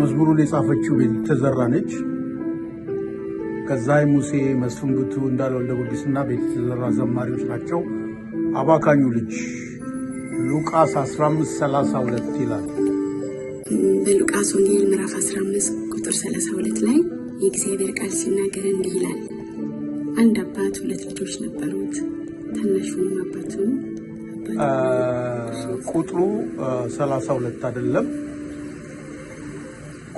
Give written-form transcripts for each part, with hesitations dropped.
መዝሙሩን የጻፈችው ቤቲ ተዘራ ነች። ከዛይ ሙሴ፣ መስፍን ጉቱ፣ እንዳለ ወልደ ጊዮርጊስና ቤቲ ተዘራ ዘማሪዎች ናቸው። አባካኙ ልጅ ሉቃስ 15:32 ይላል። በሉቃስ ወንጌል ምዕራፍ 15 ቁጥር 32 ላይ የእግዚአብሔር ቃል ሲናገር እንዲህ ይላል። አንድ አባት ሁለት ልጆች ነበሩት። ታናሹም አባቱን ቁጥሩ 32 አይደለም፣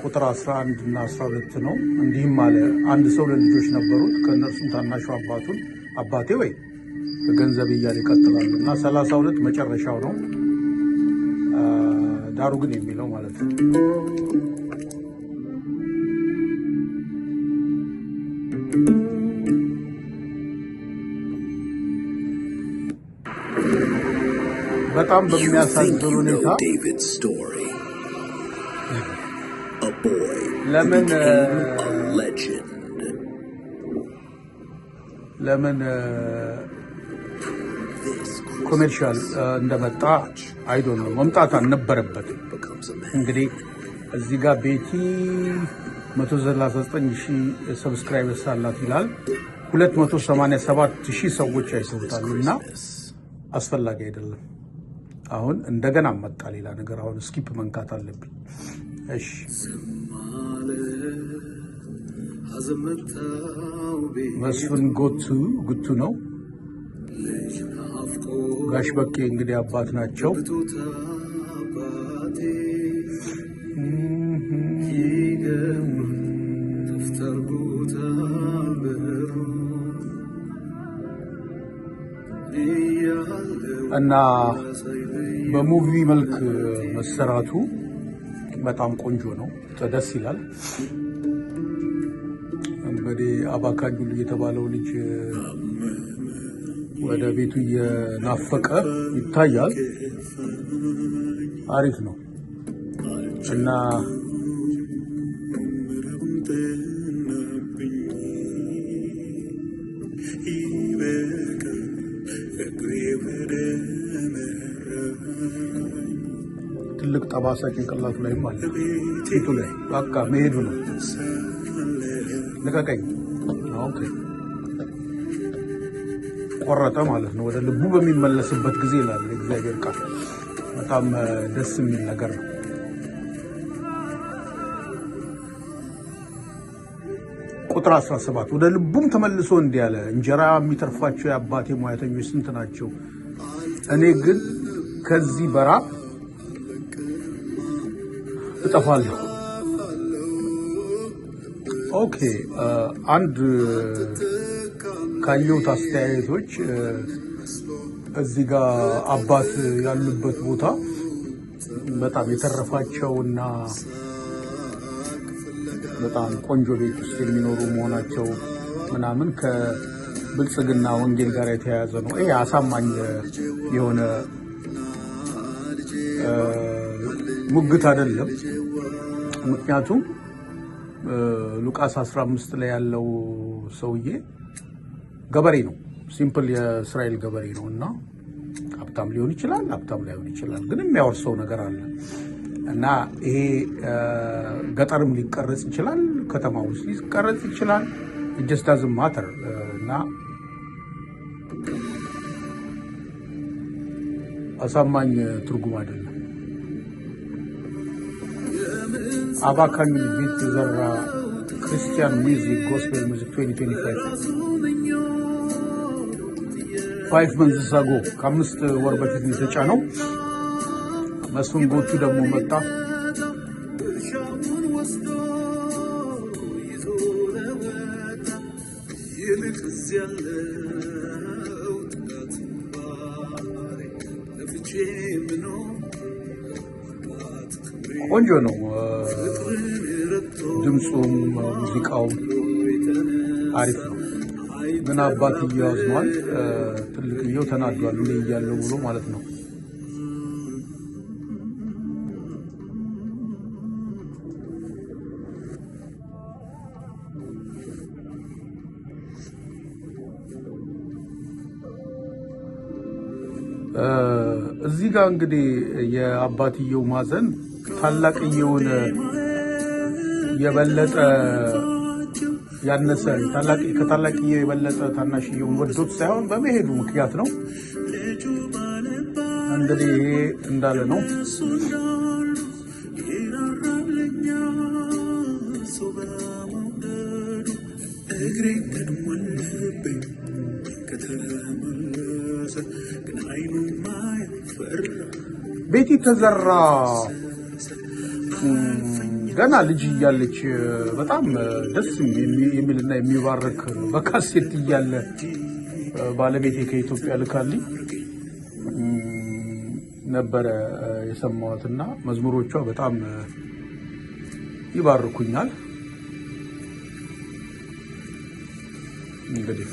ቁጥር 11 እና 12 ነው። እንዲህም አለ፣ አንድ ሰው ለልጆች ነበሩት። ከእነርሱም ታናሹ አባቱን አባቴ ወይ ከገንዘብ እያለ ይቀጥላል እና 32 መጨረሻው ነው። ዳሩ ግን የሚለው ማለት ነው። በጣም በሚያሳዝን ሁኔታ ለምን ለምን commercial እንደመጣ I don't know፣ መምጣት አልነበረበትም። እንግዲህ እዚህ ጋር ቤቲ 139 ሺህ subscribers አላት ይላል። 287 ሺህ ሰዎች አይተውታል እና አስፈላጊ አይደለም። አሁን እንደገና መጣ ሌላ ነገር። አሁን skip መንካት አለብኝ። እሺ፣ መስፍን ጎቱ ጉቱ ነው። ጋሽ በቄ እንግዲህ አባት ናቸው። እና በ movie መልክ መሰራቱ በጣም ቆንጆ ነው፣ ደስ ይላል። እንግዲህ አባካኙ ልጅ የተባለው ልጅ ወደ ቤቱ እየናፈቀ ይታያል። አሪፍ ነው እና ትልቅ ጠባሳ ጭንቅላቱ ላይም አለ፣ ፊቱ ላይ። በቃ መሄዱ ነው። ልቀቀኝ። Okay፣ ቆረጠ ማለት ነው። ወደ ልቡ በሚመለስበት ጊዜ ይላል እግዚአብሔር ቃል። በጣም ደስ የሚል ነገር ነው። ቁጥር 17፣ ወደ ልቡም ተመልሶ እንዲህ አለ፣ እንጀራ የሚተርፋቸው የአባቴ ሙያተኞች ስንት ናቸው? እኔ ግን ከዚህ በራብ እጠፋለሁ። Okay፣ አንድ ካየሁት አስተያየቶች እዚህ ጋር አባት ያሉበት ቦታ በጣም የተረፋቸውና በጣም ቆንጆ ቤት ውስጥ የሚኖሩ መሆናቸው ምናምን ከብልጽግና ወንጌል ጋር የተያያዘ ነው። ይሄ አሳማኝ የሆነ ሙግት አይደለም። ምክንያቱም ሉቃስ 15 ላይ ያለው ሰውዬ ገበሬ ነው። Simple የእስራኤል ገበሬ ነው እና ሀብታም ሊሆን ይችላል፣ ሀብታም ላይሆን ይችላል። ግን የሚያወርሰው ነገር አለ እና ይሄ ገጠርም ሊቀረጽ ይችላል፣ ከተማ ውስጥ ሊቀረጽ ይችላል። Just doesn't matter እና አሳማኝ ትርጉም አይደለም። አባካኙ ቤቲ ተዘራ Christian music፣ gospel music 2025፣ 5 months ago፣ ከ5 ወር በፊት ነው የተጫነው። መስፍን ጎቱ ደግሞ መጣ። ድርሻውን ወስዶ ይዞ ለወጣ ይልቅ እዚያ ያለው ትጋት ባሪ ለፍቼ ምኖር አባት ክብሬ ቆንጆ ነው። ፍቅርን ረድቶ ድምፁም ሙዚቃውም አሪፍ ነው። ግን አባትየው አዝኗል። ትልቅየው ተናዷል። እኔ እያለሁ ብሎ ማለት ነው። እዚህ ጋር እንግዲህ የአባትየው ማዘን ታላቅየውን የበለጠ ያነሰ ከታላቅዬ የበለጠ ታናሽየውን ወዶት ሳይሆን በመሄዱ ምክንያት ነው። እንግዲህ ይሄ እንዳለ ነው። ቤቲ ተዘራ ገና ልጅ እያለች በጣም ደስ የሚልና የሚባርክ በካሴት እያለ ባለቤቴ ከኢትዮጵያ ልካልኝ ነበረ የሰማሁትና መዝሙሮቿ በጣም ይባርኩኛል። እንግዲህ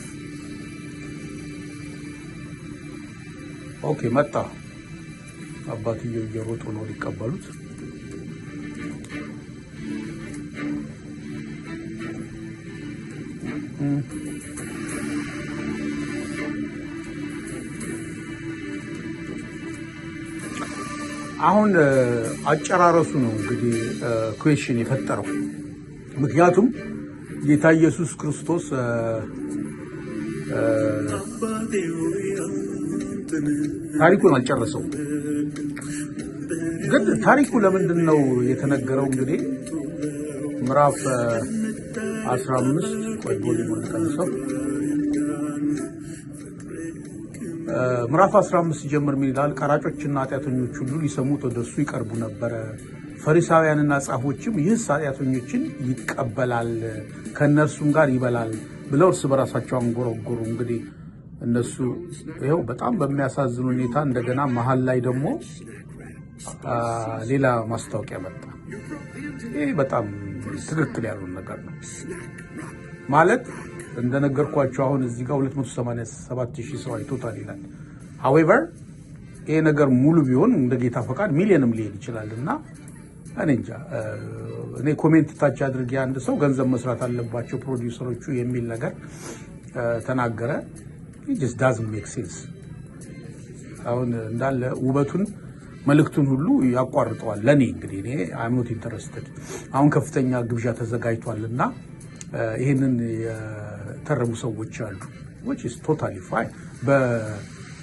okay መጣ። አባትየው እየሮጡ ነው ሊቀበሉት። አሁን አጨራረሱ ነው እንግዲህ question የፈጠረው። ምክንያቱም ጌታ ኢየሱስ ክርስቶስ ታሪኩን አልጨረሰው። ግን ታሪኩ ለምንድን ነው የተነገረው? እንግዲህ ምዕራፍ 15 ቆይ volume ቀንሰው ምዕራፍ 15 ሲጀምር ምን ይላል? ቀራጮችና ኃጢአተኞች ሁሉ ሊሰሙት ወደ እርሱ ይቀርቡ ነበረ። ፈሪሳውያንና ጻፎችም ይህስ ኃጢአተኞችን ይቀበላል ከእነርሱም ጋር ይበላል ብለው እርስ በራሳቸው አንጎረጎሩ። እንግዲህ እነሱ ይኸው በጣም በሚያሳዝን ሁኔታ እንደገና መሀል ላይ ደግሞ ሌላ ማስታወቂያ መጣ። ይህ በጣም ትክክል ያልሆነ ነገር ነው። ማለት እንደነገርኳቸው አሁን እዚህ ጋር 287,000 ሰው አይቶታል ይላል። However ይሄ ነገር ሙሉ ቢሆን እንደ ጌታ ፈቃድ ሚሊዮንም ሊሄድ ይችላል። እና እኔ እንጃ፣ እኔ comment ታች አድርጌ አንድ ሰው ገንዘብ መስራት አለባቸው ፕሮዲውሰሮቹ የሚል ነገር ተናገረ። Just doesn't make sense። አሁን እንዳለ ውበቱን መልእክቱን ሁሉ ያቋርጠዋል። ለእኔ እንግዲህ እኔ I'm not interested። አሁን ከፍተኛ ግብዣ ተዘጋጅቷል እና ይህንን የተረቡ ሰዎች አሉ፣ which is totally fine።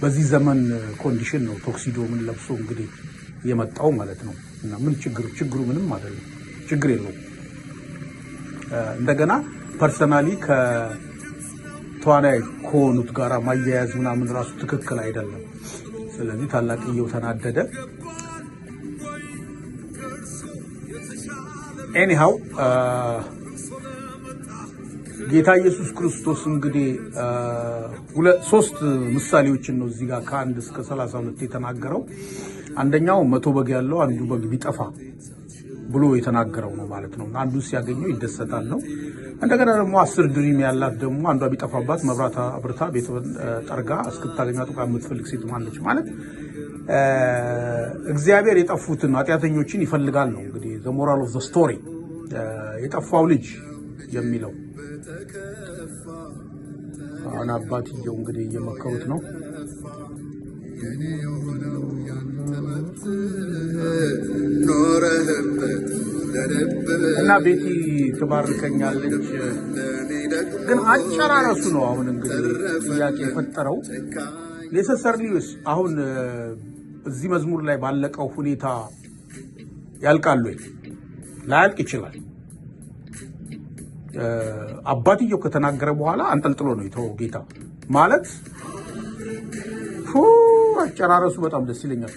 በዚህ ዘመን condition ነው tuxedo ምን ለብሶ እንግዲህ የመጣው ማለት ነው። እና ምን ችግሩ ምንም አይደለም፣ ችግር የለውም። እንደገና personally ከተዋናይ ከሆኑት ጋር ማያያዝ ምናምን ራሱ ትክክል አይደለም። ስለዚህ ታላቅየው ተናደደ። Anyhow ጌታ ኢየሱስ ክርስቶስ እንግዲህ ሶስት ምሳሌዎችን ነው እዚህ ጋር ከ1 እስከ 32 የተናገረው። አንደኛው 100 በግ ያለው አንዱ በግ ቢጠፋ ብሎ የተናገረው ነው ማለት ነው። አንዱ ሲያገኘው ይደሰታል ነው። እንደገና ደግሞ 10 ድሪም ያላት ደግሞ አንዷ ቢጠፋባት መብራት አብርታ ቤት ጠርጋ እስክታገኛ አጥብቃ የምትፈልግ ሴት ማነች? ማለት እግዚአብሔር የጠፉትን ኃጢአተኞችን ይፈልጋል ነው እንግዲህ the moral of the story የጠፋው ልጅ የሚለው። አሁን አባትየው እንግዲህ እየመከሩት ነው። የኔ የሆነው ያንተ መብት ኖረህበት ለልብ እና ቤቲ ትባርከኛለች። ለእኔ ደግሞ ግን አጨራረሱ ነው አሁን እንግዲህ ጥያቄ የፈጠረው። Necessarily አሁን እዚህ መዝሙር ላይ ባለቀው ሁኔታ ያልቃል ወይ? ላያልቅ ይችላል። አባትየው ከተናገረ በኋላ አንጠልጥሎ ነው የተወው ጌታ ማለት አጨራረሱ በጣም ደስ ይለኛል።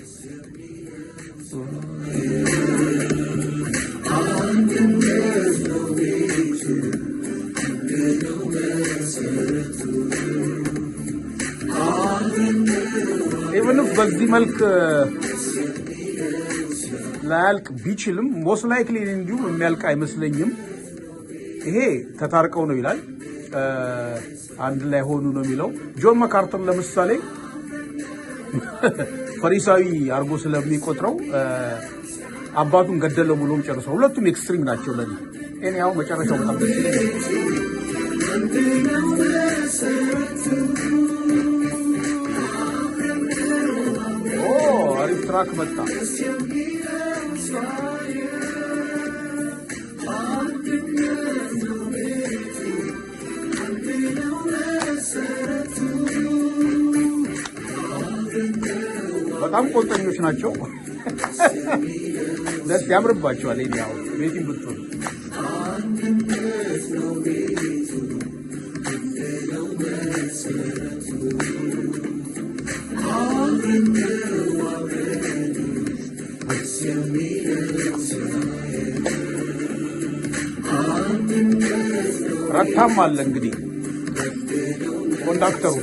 Even በዚህ መልክ ላያልቅ ቢችልም most likely እንዲሁም የሚያልቅ አይመስለኝም። ይሄ ተታርቀው ነው ይላል፣ አንድ ላይ ሆኑ ነው የሚለው። ጆን መካርተር ለምሳሌ ፈሪሳዊ አድርጎ ስለሚቆጥረው አባቱን ገደለው ብሎም ጨርሷል። ሁለቱም extreme ናቸው ለኔ። እኔ ያው መጨረሻው በጣም ደስ ይለኛል። ኦ አሪፍ track መጣ። በጣም ቆልጠኞች ናቸው። ደስ ያምርባቸዋል። ያው ቤቲም ብትሆን ረታም አለ እንግዲህ ኮንዳክተሩ።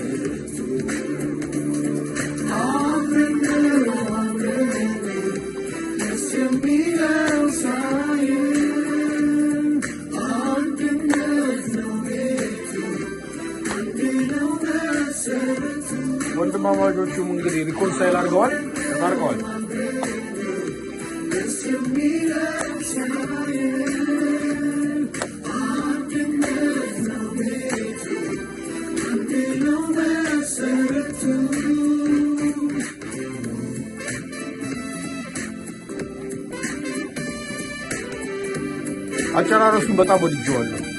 ወንድማማቾቹም እንግዲህ reconcile አድርገዋል፣ ተታርቀዋል። አጨራረሱን በጣም ወድጄዋለሁ።